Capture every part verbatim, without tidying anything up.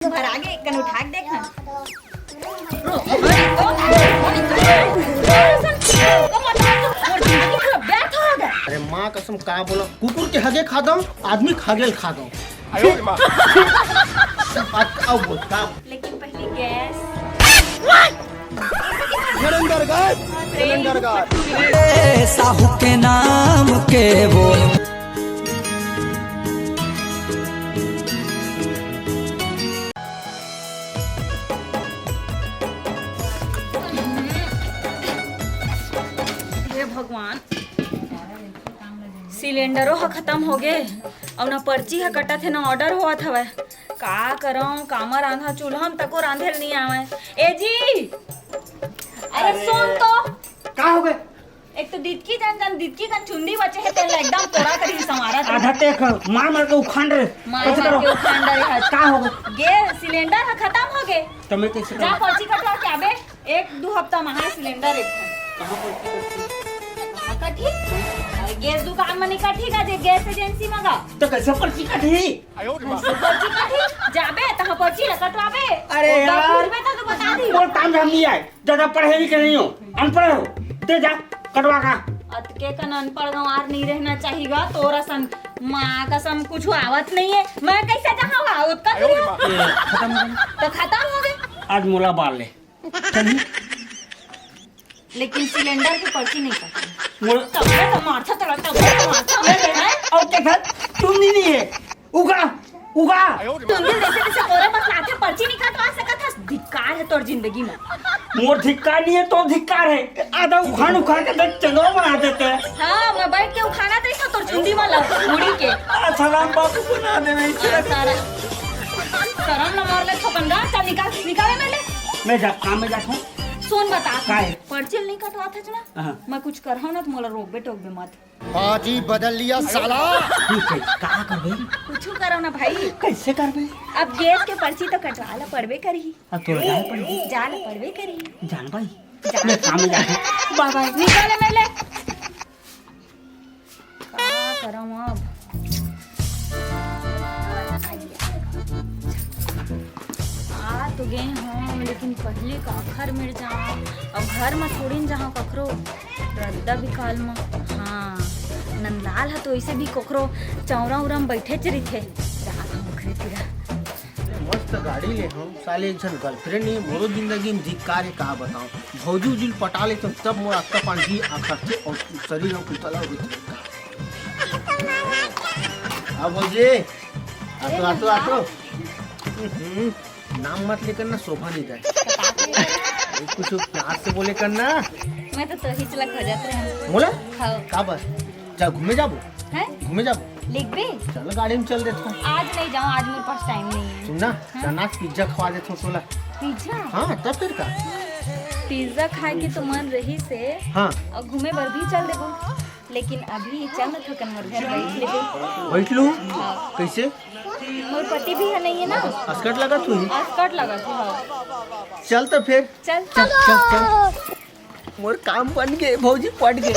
भर आगे कन उठा के देख ना। अरे माँ कसम, का बोला, कुकुर के हगे खा दो, आदमी खागेल खा दो। अब, अब बोल, का? लेकिन पहले gas. Cylinder gas, cylinder gas. ए, साहू के नाम के बोल। हे भगवान, सिलेंडरो ह खतम होगे, अउ ना पर्ची ह कटत हे, ना ऑर्डर होवत हवय। का करंव, कामा रांधा, चूल्हा म तको रांधे ल नइ आवय। ए जी, अरे सुन तो। का होगे? एक तो दितकी जन जन दितकी कन चुंदी बचे हे, तेला एकदम कोरा करी संवारत रहे। आधा ते ख-, मार मार के उखांड रे। मार मार के उखांड रे हज। का होगे? गैस सिलेंडर ह खतम होगे। त मैं कइसे जा करूं? पर्ची कटवा के आबे। एक दू हफ्ता म आही सिलेंडर एक ठन। कहाँ पर की करती? कहाँ कटही? अरे, गैस दुकान म नइ कटही गा, जे गैस एजेंसी म गा। तो कैसे पर्ची कटही? कैसे पर्ची कटही? जाबे, तहाँ पर्ची ल कटवाबे। अरे ओ, यार। घूरबे त तू बता दी। मोर काम धाम नइ आय, ज्यादा पढ़े लिखे नइ हों, अनपढ़ हों। ते जा, कटवा का। अतके कन अनपढ़ गंवार नइ रहना चाही गा, तोर असन माँ कसम कुछु आवत नइ हे। मैं कइसे जाहूं गा, ओतका दूर? ए, खतम हो गया। त खतम होगे। आज मोला बार ले। चलही। लेकिन सिलेंडर के पर्ची नइ कटे। मोर तब तो मारथा तोला, तब तो मारथा। ले, ले, ले। अउ के घर चुंदी नइ हे। उगा, उगा। चुंदी जइसे तइसे तोरे बस लाथे, पर्ची नइ कटवा सकत हस। धिक्कार हे तोर जिंदगी म। मोर धिक्कार नइ हे, तोर धिक्कार हे। आधा उखान उखान के देख चंदवा बना देते। हाँ, मैं बइठ के उखानत रहिथों तोर चुंदी वाला मुड़ी के। आ, सलाम बाबू बना दे, नहीं हाँ, सारा। शरम न मार ले, थोकन गा, चल निकाल, निकाल ए मेर ले। मैं जा, काम में जाथों। सुन बता, का हे? पर्ची ल नइ कटवात हस ना? हाँ। मैं कुछ करहूं ना त मोला रोकबे टोकबे मत। पार्टी बदल लिया साला। ठीक हे, का करबे? कुछु करव ना भाई। कइसे करबे? अब गैस के पर्ची तो कटवा ला पड़बे करही। अब तोला जाना पड़ही। जा ला पड़बे करही। जान भाई। जा। मैं काम में जाथों। बाय बाय। निकल ए मेर ले। का करंव अब? आ तो गे हंव, लेकिन पहिली काखर मेर जांव? अब घर म थोड़ी न जांव कखरो, रद्दा बिकाल म। हाँ, नंदलाल ह तो अइसे भी कखरो चौरा उरा म बइठेच रहिथे। जात हंव ओखरे तीरा। मस्त गाड़ी ले हंव, साले एक झन गर्लफ्रेंड नइ हे, मोरो जिंदगी म धिक्कार हे, का बतांव। भौजी उजी ल पटा लेथंव, तब मोर अक्का पांजी आखरथे अउ शरीर ह पुतला हो जथे। आ भौजी, आतो, आतो, आतो। हम्म, नाम मत ले करना, शोभा नइ जाय। कुछ प्यार से बोले करना। मैं तो तोहीच ला खोजत रहेंव। मोला? हाँ। काबर? चल घूमे जाबो। हैं? घूमे जाबो। लेगबे? चल गाड़ी म चल देथंव। आज नइ जांव, आज मोर पास टाइम नइ हे। सुन ना, हाँ? चना के पिज्जा खवा देथंव तोला। पिज्जा? हाँ, तब फेर का? पिज्जा खाए के तो मन रहिस हे। हाँ। अउ घूमे बर भी चल देबो। लेकिन अभी चल ना थोकन मोर घर बइठ लेबे। बइठ लूं? हाँ। कइसे? मोर पति भी ह नइ हे ना। असकट लगत होही। असकट लगत हे, हाँ। चल त फेर। चल। चल, चल, चल। मोर काम बन गे, भौजी पट गे।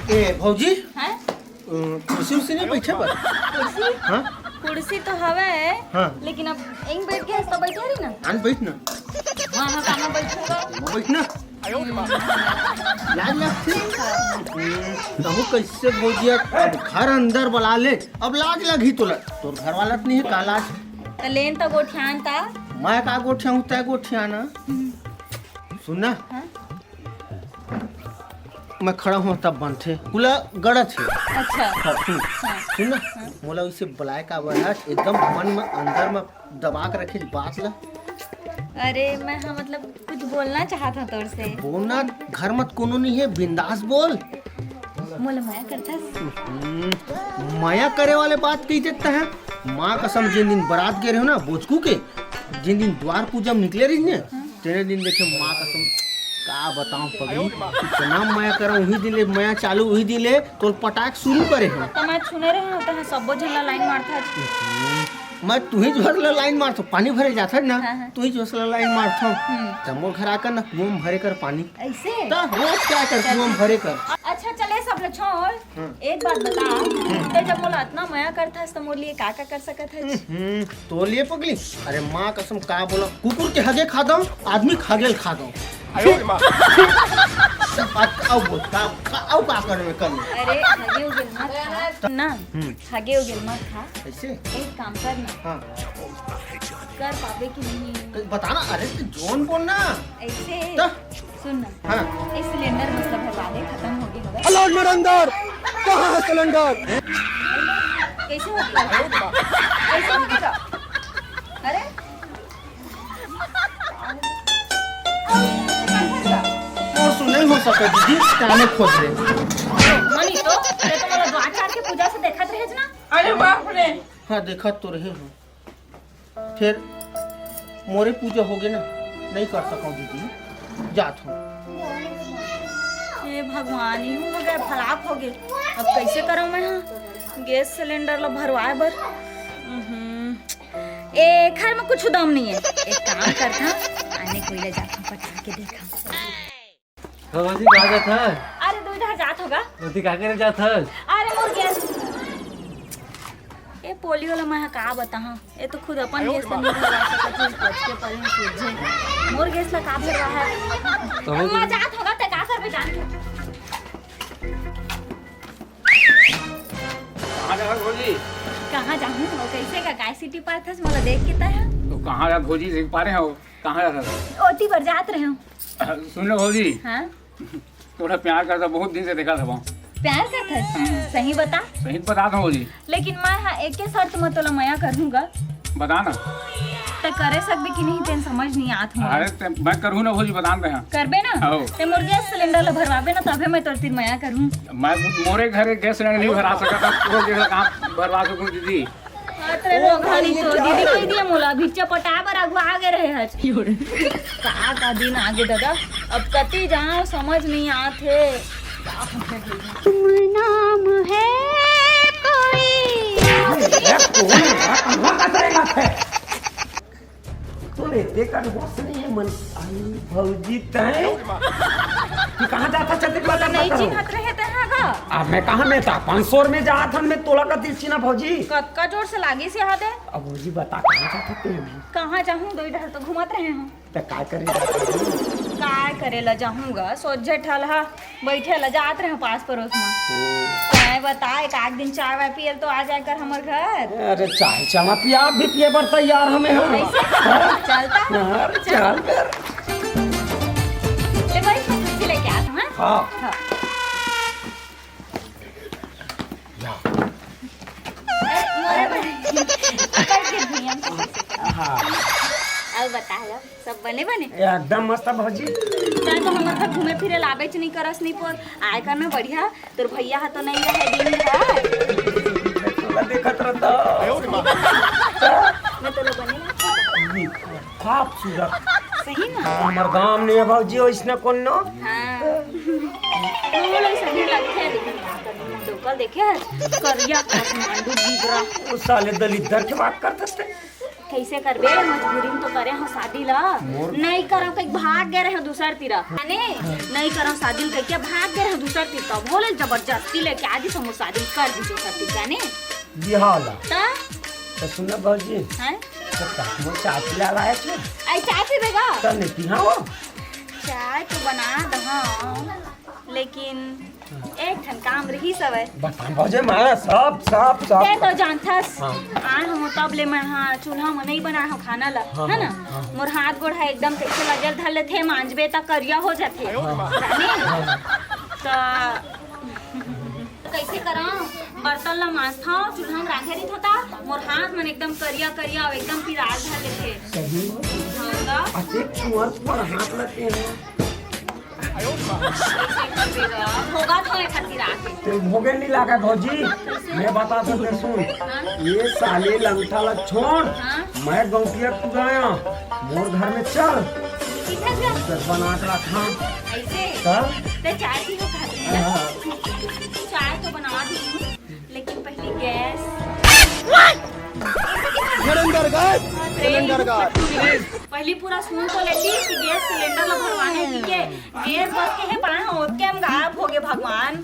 ए, भौजी? हाँ? अ, कुर्सी उर्सी नइ बइठे बर? कुर्सी? हाँ? कुर्सी तो हवय, हाँ। लेकिन अब एंग बइठ गे हस त बइठे रही ना। आन बइठ ना। हाँ, हाँ, कामा बइठो गा? वो बइठ ना। लाज लगथे। हम्म, तहूं कइसे भौजी, अब घर अंदर बला ले, अब लाज लगही तोला। तोर घर वाला त नइ हे का लाज? त लेन त गोठियान त। मैं का गोठियाहूं, तैं गोठिया ना। हम्म। सुन ना। हाँ? मैं खड़ा हंव तब बनथे। कुला गड़त हे। अच्छा। हाँ, सुन। हाँ। सुन ना, हाँ। मोला उसे बुलाए काबर हस, एकदम मन म अंदर म दबा के रखे बात ला। अरे, मैं, हाँ, मतलब, कुछ बोलना चाहत हंव तोर से। बोलना, घर म त कोनो नइ हे, बिंदास बोल। मोला मया करथस? हम्म, मया करे वाले बात कहि देथस। माँ कसम, जेन दिन बरात गे रहेंव ना, बोचकू के, जेन दिन द्वार पूजा म निकले रहिस ने, हाँ। तेने दिन देखे माँ कसम, का बतांव पगली, इतना मया करंव, उही दिन ले मया चालू, उही दिन ले तोला पटाय के सुरू करे हंव। त मैं सुने रहेंव, तहां सब्बो झन ला लाइन मारथस। हम्म, मैं तुही झन ला लाइन मारथंव, पानी भरे जाथस ना, हाँ, हाँ। तुही झन ला लाइन मारथंव। हम्म। त मोर घर आके ना कुआं म भरे कर पानी। अइसे? त रोज का कर चल। कुआं म भरे कर। अच्छा, चल, ए सब अच्छा, छोड़, हम्म। एक बात बता, हम्म। ते जब मोला अतना मया करथस, त मोर लिए का का कर सकत हस? हम्म, तोर लिए पगली? अरे माँ कसम, का बोला, कुकुर के हगे खा दो, आदमी के हगे ल खा दो। अरे माँ। अब आओ बोल, का, का, आओ का करे में कर ले। अरे, हगे उगे मत खा। ना, हम्म। हगे उगे मत खा। कैसे? एक काम कर ना। हाँ। कर पाबे कि नहीं? बता ना, अरे तू जोन बोल ना। ऐसे? तो? सुन ना। हाँ। ये सिलेंडर मतलब भरवा दे, खत्म हो गए होगा। Hello नरेंद्र, कहाँ है सिलेंडर? कैसे हो गया? कैसे हो गया? अरे? और सुन, नहीं हो सका दीदी, काने खोज ले। मनी तो, अरे तो मोला द्वार चार के पूजा से देखत रहे ना। अरे बाप रे। हाँ, देखत तो रहे हो। फिर मोरे पूजा होगे ना, नहीं कर सकौं दीदी, जात हौं। हे भगवान, इहू हो गए, फलाप हो गए। अब कैसे करौं मैं? हाँ, गैस सिलेंडर ला भरवाए बर। उहुं। ए, घर में कुछ दम नहीं है। एक काम करता, आने कोई ले जाता, पटा के देखा। हाँ भौजी, कहाँ जात हस? अरे, दुई डहर जात होगा। ओती का करे जात हस? अरे, मोर गैस। ए, पोलियो ला मैं का बताहां? ए तो खुद अपन गैस ला नहीं भरवा सकत हे, पच के परे हे, सूझे। मोर गैस ला का भरवा है? तो अम्मा जात होगा, ते का करबे जान के? कहाँ जात हस भौजी? कहाँ जाहूँ? वो कैसे का, काय सिटी पाथस, मोला देख के तय है? तो कहाँ जात भौजी, देख पा रहे हो? कहाँ जात हस? ओती बर जात रहे हूँ। सुन लो भौजी। हाँ? तोला प्यार करता, बहुत दिन से देखा था। प्यार करता? हम्म। सही बता। सही बता था भौजी। लेकिन मैं हाँ एके शर्त में तोला मया करहूँगा। बता ना। ते करे सकबे कि नहीं, तेन समझ नहीं आत हूँ। अरे ते, मैं करहूँ ना भौजी, बता दे हाँ। करबे ना? हाँ। ते मोर गैस सिलेंडर ला भरवाबे ना, तभे मैं तोर तीर मया करहूँ। मैं मोरे घर गैस सिलेंडर नहीं भरा सकता, तो गैस कहाँ भरवा सकूँ दीदी? अरे रोगहानी तो दीदी कह दिया मोला, भिच्चा पटा बर अगुआ आगे रहे हच। का का दिन आगे दादा, अब कति जाओ समझ नहीं आत हे। तुम नाम है कोई। ए, कौन है? कहाँ का तय बात है? तोरे तेकर होश नहीं है मन। आई भौजी तय। तू कहाँ जाता चलते पता नहीं करो। चिन्हत रहे तय हाँ गा। अब मैं कहाँ में था? पाँच सौ में जात हन मैं तोला का दिल चिन्हा भौजी। कतका जोर से लागी से हाथ है। अब भौजी बता कहाँ जाता तू? कहाँ जाहूँ, दो इधर तो घूमत रहे हूँ। त काय करे जाता तू? काय करे ला जाहूँ गा, सोझे ठलहा। बैठे ला जात रहे पास परोस में। हम्म। चाय बता, एक आध दिन चाय वाय पियल तो आ जाए कर हमर घर। अरे चाय चावा पिया, आप भी पिए बर तैयार हमें हम। कैसे? चलता? हाँ, अरे चल। चल फिर। ले भाई, मैं सब्जी लेके आती हूँ, हाँ? हाँ। हाँ। अरे, मोरे भाई। पकड़ के भैया। हाँ। अब बता लो। सब बने बने? एकदम मस्त भौजी। तैं तो हमर घर घूमे फिरे लाबेच नहीं करस नहीं पोर। आय कर ना बढ़िया, तोर भैया ह तो नहीं रहे दिन भर। तोला देखत रहता। मैं तो लोग बने ना। खूबसूरत। सही ना? हमर गांव नहीं है भौजी, ओइसने कोनो। हाँ। तू लोग सही लगथे, लेकिन का करबो, डोकल देखे हस? करिया काठमांडू गिगरा। वो साले दलिद्दर के बात करत हस। कैसे करबे? मजबूरी में तो करे हो शादी ला। मोर नहीं करव कहीं भाग गए रहे दूसर तीरा। हाँ। नहीं करव शादी ला कहीं भाग गए रहे दूसर तीरा। तब होले जबरदस्ती लेके आ दी समूह शादी कर दी दूसर तीरा, जाने? बिहाव ला। ता? तो सुन ना भौजी। हैं? तो कखनो चाय पिला लाए छे? आई चाय पीबे गा? तो नहीं पिहाओ। चाय तो बना दहा। लेकिन एक ठन काम रही सवय। बता भौजी, मैं सब, सब, सब। ते तो जानथस। हाँ। आए हो तब ले मैं हाँ चूल्हा में नहीं बनाए हो खाना ला, हाँ, है ना? हाँ, हाँ। मोर हाथ गोड़ है एकदम कैसे लगे धर लेथे, मांजबे त करिया हो जाथे। हाँ। जाने? हाँ। त कैसे करा? बर्तन ला मांजथव, चूल्हा में रांधे रहिथव त मोर हाथ मन एकदम करिया करिया अउ एकदम पिराल धर लेथे। सही में? हाँ, त? अतेक कुंवर पर हाथ लगे हैं। भोगा तो है खातिर आके। ते भोगे नहीं लागा भौजी, मैं बता सकते सुन। हाँ? ये साले लंगटा ला छोड़, हाँ? मैं गौटिया तू गया, मोर घर में चल। किधर जा? उधर बना के रखा। ऐसे? तब? ते चाय पी हो खाते हैं? हाँ। चाय तो बनवा दी हूँ, लेकिन पहले गैस। सिलेंडर गायब, सिलेंडर गायब। पहली पूरा सुन तो लेती कि गैस सिलेंडर ला भरवाने की के गैस बस के है पाए हो, ओतके हम गायब हो गए भगवान।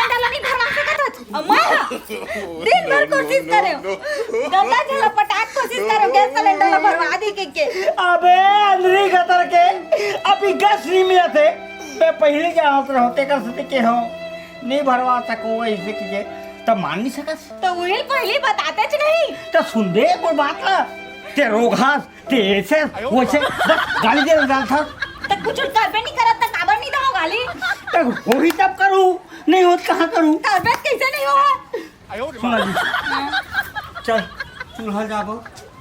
सिलेंडर ला नहीं भरवा सकत हस। अउ मैं हा दिन भर कोशिश करे हूँ, गंदा जल पटाक कोशिश करे हूँ, गैस सिलेंडर ला भरवा दी के, के। अबे अंधरी गतर के, अभी गैस नहीं मिलत हे। मैं पहले जानत रहो, तेकर से के हो, नहीं भरवा सको वैसे के, तब मान नहीं सकस। तो उहिल पहले बताते च नहीं। तो सुन बे, कोई बात ना, ते रोग हास, ते ऐसे, वैसे, बस गाली दे रहा था। तो कुछ करबे नहीं करत, तो काबर नहीं दो गाली? तो होही तब करूँ, नहीं होत कहाँ करूँ? करबे कैसे नहीं हो? सुना जी, चल, चूल्हा जाबो,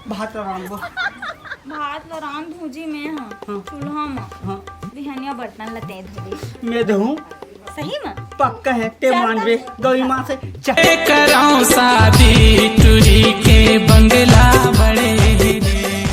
भात रांधबो। भात ला रांध दूँ जी मैं, हाँ, हाँ। चूल्हा में। हाँ। बिहनिया बर्तन ला तें धोबे। मैं धोऊँ? सही में? पक्का है, ते चल मान बे, तब। गौरी माँ से। चल। ए कराओ शादी टुरी के बंगला बड़े